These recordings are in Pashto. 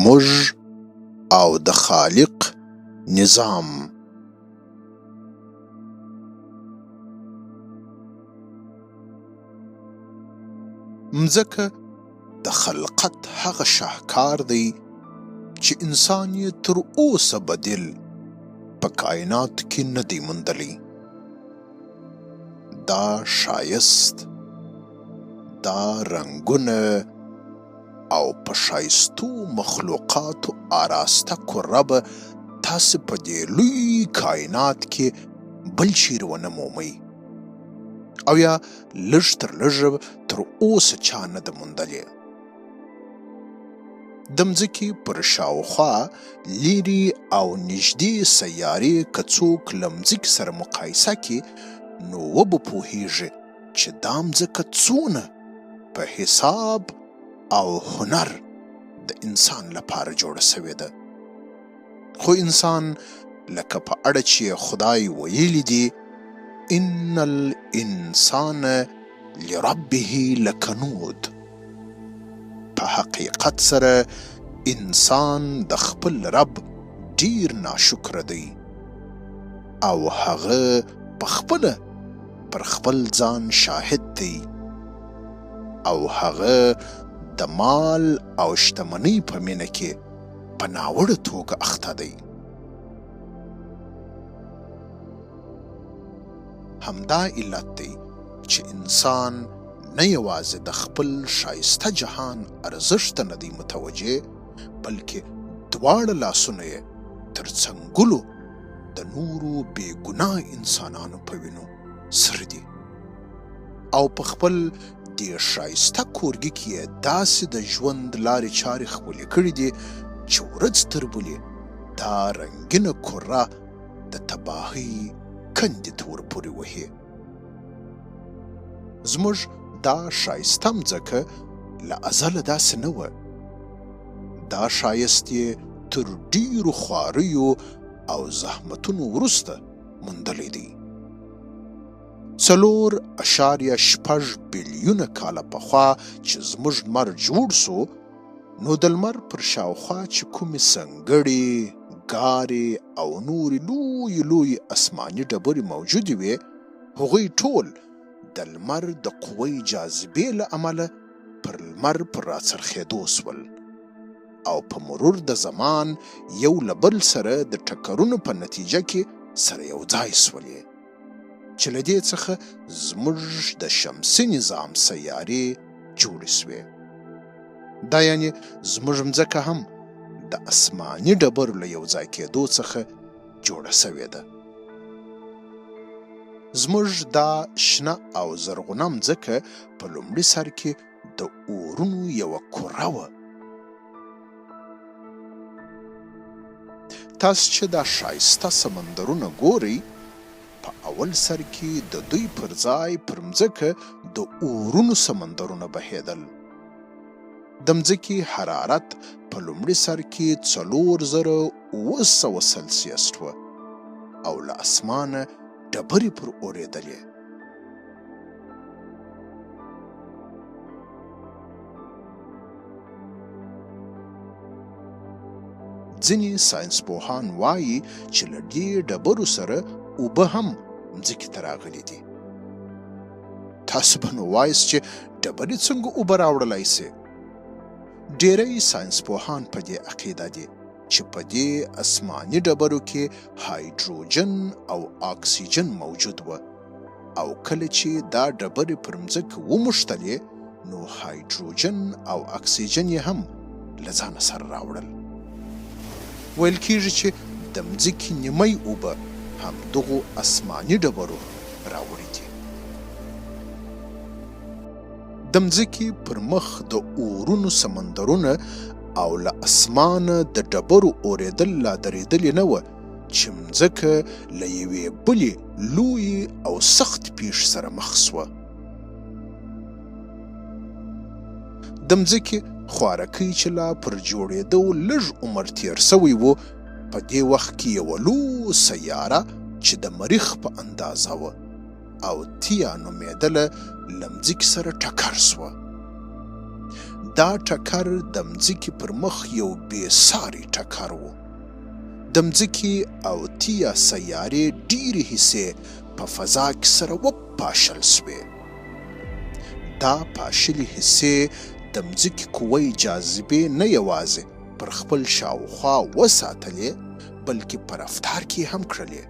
موږ او د خالق نظام. مځکه د خلقت هغه شاهکار دی چې انسان یې تر اوسه بدیل په کایناتو کې نه دی موندلی. دا ښایست، دا رنګونه او په ښایستو مخلوقاتو آراسته کره به تاسې په دې لوی کاینات کې بل چیرې ونه مومئ او یا لږ تر لږه تر اوسه چا نه ده موندلې. د مځکې پر شاوخوا لیرې او نږدې سیارې که څوک له مځکې سره مقایسه کړي نو وبه پوهیږي چې دا مځکه څونه په حساب او هنر د انسان لپاره جوړه شوې ده. خو انسان لکه په اړه چې خدای ویلي دي ان الانسان لربه لکنود په حقیقت سره انسان د خپل رب ډیر ناشکره دی او هغه په خپله پر خپل ځان شاهد دی او هغه د مال او شتمنۍ په مینه کې په ناوړه توګه اخته دی. همدا علت دی چې انسان نه یوازې د خپل ښایسته جهان ارزښت ته نه دی متوجه، بلکې دواړه لاسونه یې تر څنګلو د نورو بې ګناه انسانانو په وینو سره دي او په خپل دې ښایسته کورګي کې یې داسې د ژوند لارې چارې خپلې کړې دي چې ورځ تر بلې دا رنګینه کره د تباهۍ کندې ته ورپورې وهي. زموږ دا ښایسته مځکه له ازله داسې نه وه. دا ښایست یې تر ډېرو خواریو او زحمتونو وروسته موندلی دی. 4.6 بیلیونه کاله پخوا چې زموږ لمر جوړ سو، نو د لمر پر شاوخوا چې کومې سنګړې، ګارې او نورې لویې لویې اسماني ډبرې موجودې وې، هغوی ټول د لمر د قوې جاذبې له امله پر لمر پر راڅرخېدو سول او په مرور د زمان یو له بل سره د ټکرونو په نتیجه کې سره یو ځای سولې چې له دې څخه زموږ د شمسي نظام سیارې جوړې سوې. دا یعنې زموږ مځکه هم د اسماني ډبرو له یو ځای کېدو څخه جوړه سوې ده. زموږ دا شنه او زرغونه مځکه په لومړي سر کې د اورونو یوه کره وه. تاسو چې دا ښایسته سمندرونه ګورئ، په اول سر کې د دوی پر ځای پر مځکه د اورونو سمندرونه بهېدل. د مځکې حرارت په لومړي سر کې 4700 سلسیس و او له اسمانه ډبرې پر اورېدلې. ځینې ساینسپوهان وایي چې له دې ډبرو سره اوبه هم مځکې ته راغلي دي. تاسو به نو وایاست چې ډبرې څنګه اوبه راوړلای سي؟ ډیری ساینسپوهان په دې عقیده دي چې په دې اسماني ډبرو کې هایدروجن او اکسیجن موجود وه او کله چې دا ډبرې پر مځکه وموښتلې نو هایدروجن او اکسیجن یې هم له ځانه سره راوړل. ویل کیږي چې د مځکې نیمه اوبه همدغو اسماني ډبرو راوړي دي. د مځکې پر مخ د اورونو سمندرونه او له اسمانه د ډبرو اورېدل لا درېدلي نه وه چې مځکه له یوې بلې لویې او سختې پېښې سره مخ سوه. د مځکې خوارکۍ چې لا پر جوړېدو لږ عمر تېر سوی و، په دې وخت کې یوه لویه سیاره چې د مریخ په اندازه وه او تیا نومېدله له مځکې سره ټکر سوه. دا ټکر د مځکې پر مخ یو بې ساری ټکر و. د مځکې او تیا سیارې ډېرې حصې په فضا کې سره وپاشل شوې. دا پاشلې حصې د مځکې قوه جاذبې نه یوازې پر خپل شاوخوا وساتلې، بلکې په رفتار کې هم کړلې،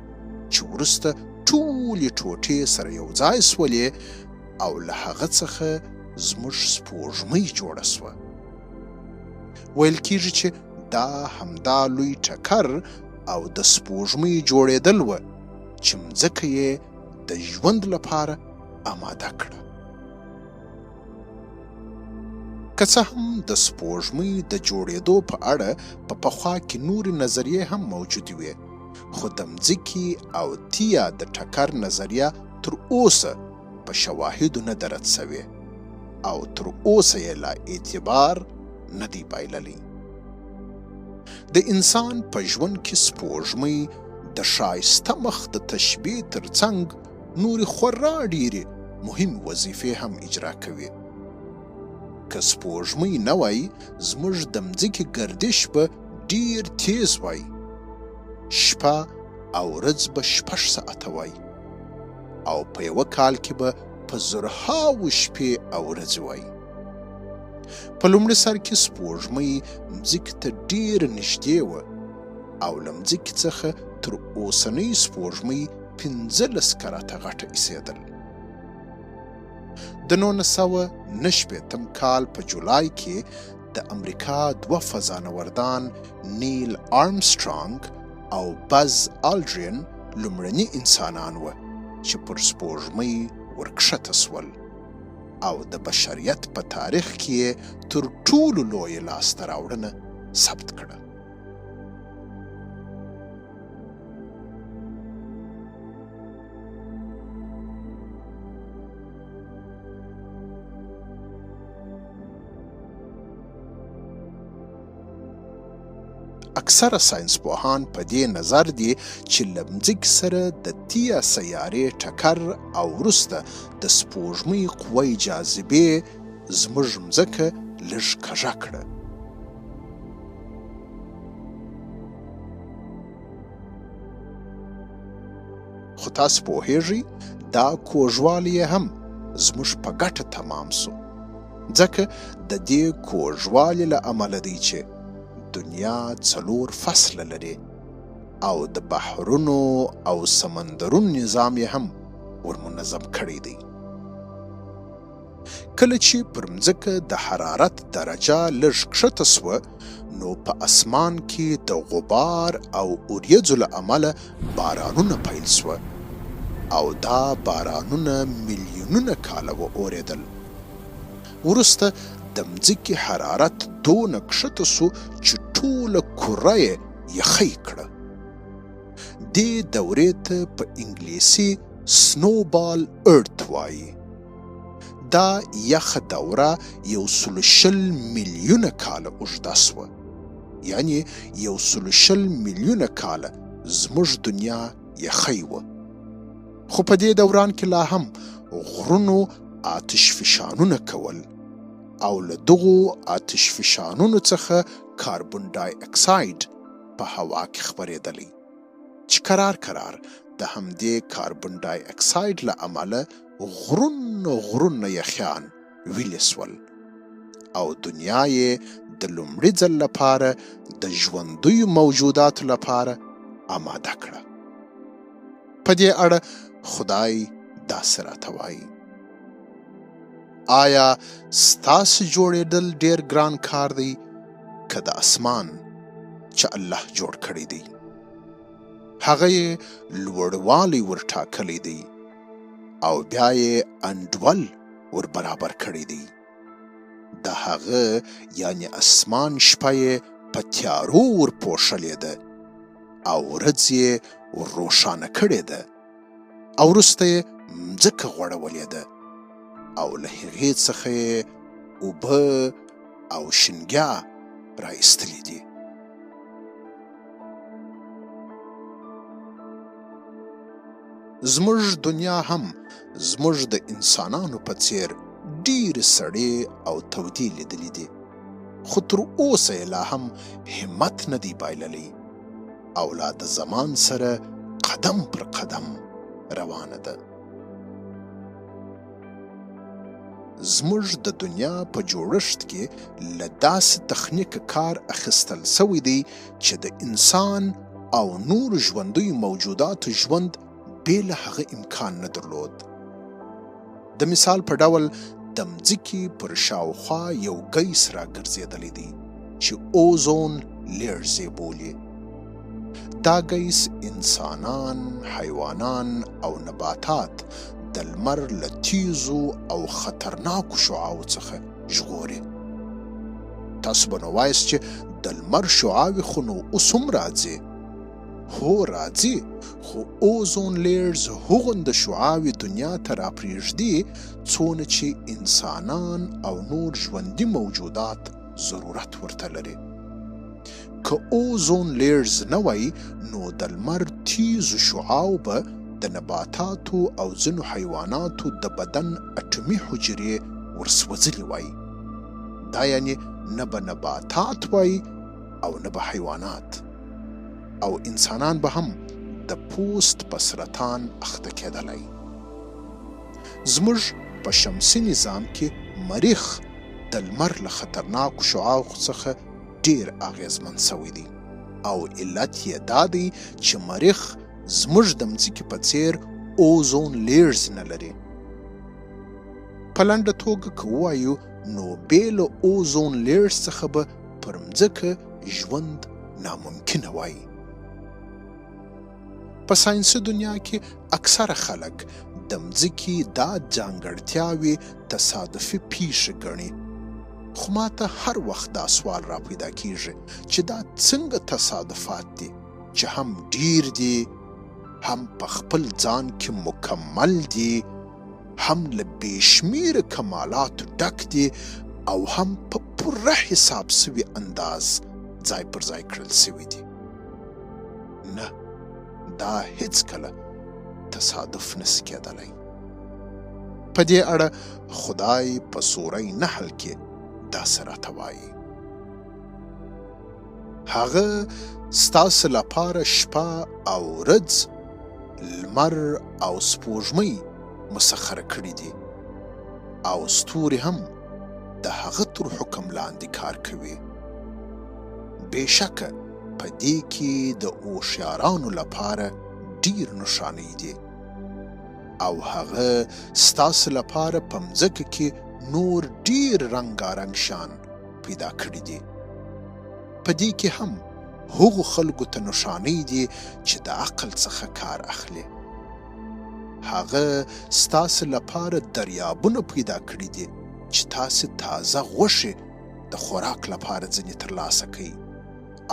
چې وروسته ټولې ټوټې سره یو ځای شولې او له هغه څخه زموږ سپوږمۍ جوړه شوه. ویل کیږي چې دا همدا لوی ټکر او د سپوږمۍ جوړېدل وه چې مځکه یې د ژوند لپاره آماده کړه. که څه هم د سپوږمۍ د جوړېدو په اړه په پخوا کې نورې نظریې هم موجودې وې، خو د مځکې او تیا د ټکر نظریه تر اوسه په شواهدو نه ده رد شوې او تر اوسه یې لا اعتبار نه دی بایللی. د انسان په ژوند کې سپوږمۍ د ښایسته مخ د تشبیه تر څنګ نورې خورا ډېرې مهمې وظیفې هم اجرا کوي. که سپوږمۍ نه وای، زموږ د مځکې ګردش به ډېر تېز وای، شپه او ورځ به 6 ساعته وای او په یوه کال کې به په زرهاوو شپې او ورځې وای. په لومړي سر کې سپوږمۍ مځکې ته ډېره نږدې وه او له مځکې څخه تر اوسنۍ سپوږمۍ 15 کرته غټه ایسېدل. د 1969 کال په جولای کې د امریکا دوه فضانوردان نیل آرمسټرانګ او بز آلډرین لومړني انسانان وه چې پر سپوږمۍ ورکښته شول او د بشریت په تاریخ کې یې تر ټولو لویه لاسته راوړنه ثبت کړه. اکثره ساینسپوهان په دې نظر دي چې له مځکې سره د تیا سیارې ټکر او وروسته د سپوږمۍ قوه جاذبې زموږ مځکه لږ کږه کړه. خو تاسو پوهیږئ دا کوږوالی یې هم زموږ په ګټه تمام سو، ځکه د دې کوږوالي له امله دی چې دنیا 4 فصله لري او د بحرونو او سمندرونو نظام یې هم ورمنظم کړی دی. کله چې پر مځکه د حرارت درجه لږ کښته سوه، نو په اسمان کې د غبار او اوریځو له امله بارانونه پیل سوه او دا بارانونه میلیونونه کاله واورېدل. وروسته د مځکې حرارت دونه کښته سو چې ټوله کره یې یخۍ کړه. دې دورې ته په انګلیسي سنوبال ارت وایي. دا یخه دوره 120 میلیونه کاله اوږده سوه، یعنی 120 میلیونه کاله زموږ دنیا یخی وه. خو په دې دوران کې لا هم غرونو آتش فشانونه کول او له دغو آتش فشانونو څخه کاربن ډای اکساید په هوا کې خپرېدلی چې کرار کرار د همدې کاربن ډای اکساید له امله غرونه غرونه یخیان ویلي سول او دنیا یې د لومړي ځل لپاره د ژوندیو موجوداتو لپاره آماده کړه. په دې اړه خدای داسې راته وایي: آیا ستاسو جوړېدل ډېر ګران کار دی که د اسمان چې الله جوړ کړی دی؟ هغه یې لوړوالی ورټاکلی دی او بیا یې انډول ور برابر کړی دی. د هغه یعنی اسمان شپه یې په تیارو ور پوښلې ده او ورځ یې ور روښانه کړې ده او وروسته یې مځکه غوړولې ده او له هغې څخه یې اوبه او شینګیا را ایستلې دي. زموږ دنیا هم زموږ د انسانانو په څیر ډېرې سړې او تودې لیدلې دي، خو تر اوسه یې لا هم همت نه دی بایللی او لا د زمان سره قدم پر قدم روانه ده. زموږ د دنیا په جوړښت کې له داسې تخنیکه کار اخیستل شوی دی چې د انسان او نورو ژوندیو موجوداتو ژوند بې له هغه امکان نه درلود. د مثال په ډول د مځکې پر شاوخوا یو ګیس راګرځېدلی دی چې اوزون لیرز یې بولي. دا ګیس انسانان، حیوانان او نباتات د لمر له تیزو او خطرناکو شعاعو څخه ژغوري. تاسو به نو وایاست چې د لمر شعاوې خو نو اوس هم راځي. هو راځي، خو اوزون لیرز هغونده شعاوې دنیا ته راپرېږدي څونه چې انسانان او نور ژوندي موجودات ضرورت ورته لري. که اوزون لیرز نه وای نو د لمر تیزو شعاو به د نباتاتو او ځینو حیواناتو د بدن اټومي حجرې ورسوځلي وای. دا یعنې نه به نباتات وای او نه به حیوانات او انسانان به هم د پوست په سرطان اخته کېدلای. زموږ په شمسي نظام کې مریخ د لمر له خطرناکو شعاعو څخه ډېر اغېزمن شوی دی او علت یې دا دی چې مریخ زموږ د مځکې په څېر اوزون لیرز نه لري. په لنډه توګه که ووایو نو بې له اوزون لیرز څخه به پر مځکه ژوند ناممکنه وای. په ساینسي دنیا کې اکثره خلک د مځکې دا ځانګړتیاوې تصادفي پیښې ګڼي، خو ماته هر وخت دا سوال را پیدا کیږي چې دا څنګه تصادفات دي چې هم ډیر دي، هم په خپل ځان کې مکمل دي، هم له بې شمیره کمالاتو ډک دي او هم په پوره حساب شوي انداز ځای پر ځای کړل شوي دي. نه، دا هیڅکله تصادف نشي کېدلی. په دې اړه خدای په سوره نحل کې داسې راته وایي: هغه ستاسو لپاره شپه او ورځ، لمر او سپوږمۍ مسخره کړي دي او ستوري هم د هغه تر حکم لاندې کار کوي. بېشکه په دې کې د هوښیارانو لپاره ډیر نښانې دي. او هغه ستاسو لپاره په مځکه کې نور ډیر رنګارنګ شیان پیدا کړي دي. په دې کې هم هغو خلکو ته نښانې دي چې د عقل څخه کار اخلي. هغه ستاسو لپاره دریابونه پیدا کړي دي چې تاسو تازه غوښې د خوراک لپاره ځینې ترلاسه کړئ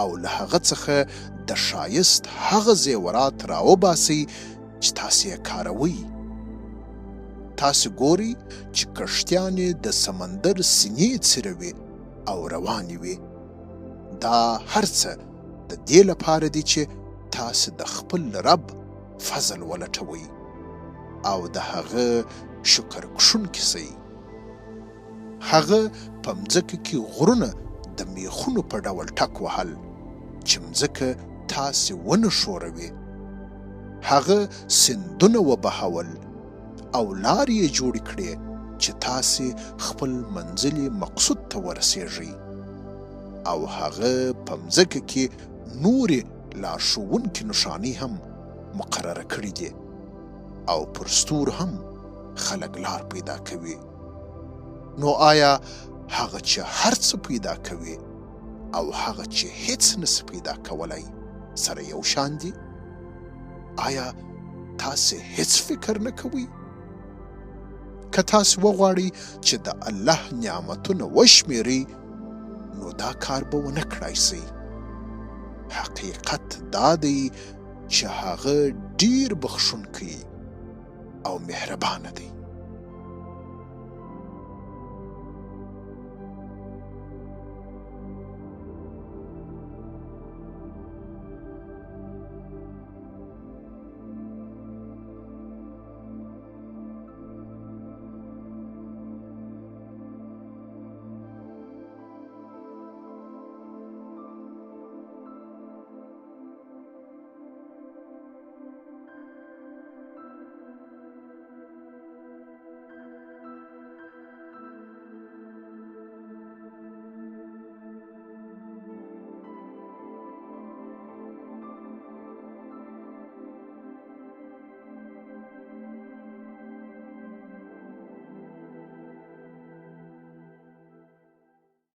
او له هغه څخه د ښایست هغه زیورات راوباسئ چې تاسو یې کاروئ. تاسو ګورئ چې کښتیانې د سمندر سینې څیروي او روانې وي. دا هر څه د دې لپاره دي چې تاسو د خپل رب فضل ولټوئ او د هغه شکر کښونکي سئ. هغه په مځکه کې غرونه د میخونو په ډول ټک وهل چې مځکه تاسې ونه ښوروي. هغه سیندونه وبهول او لارې یې جوړې کړې چې تاسې خپل منزل مقصود ته ورسېږئ. او هغه په مځکه کې نورې لارښوونکې نښانې هم مقرره کړې دي او پر ستورو هم خلک لار پیدا کوي. نو آیا هغه چې هر څه پیدا کوي او هغه چې هیڅ نشي پیدا کولای سره یو شان دي؟ آیا تاسې هیڅ فکر نه کوئ؟ که تاسې وغواړئ چې د الله نعمتونه وشمیرئ نو دا کار به ونه کړای شئ. حقیقت دا دی چې هغه ډیر بخښونکی او مهربانه دی.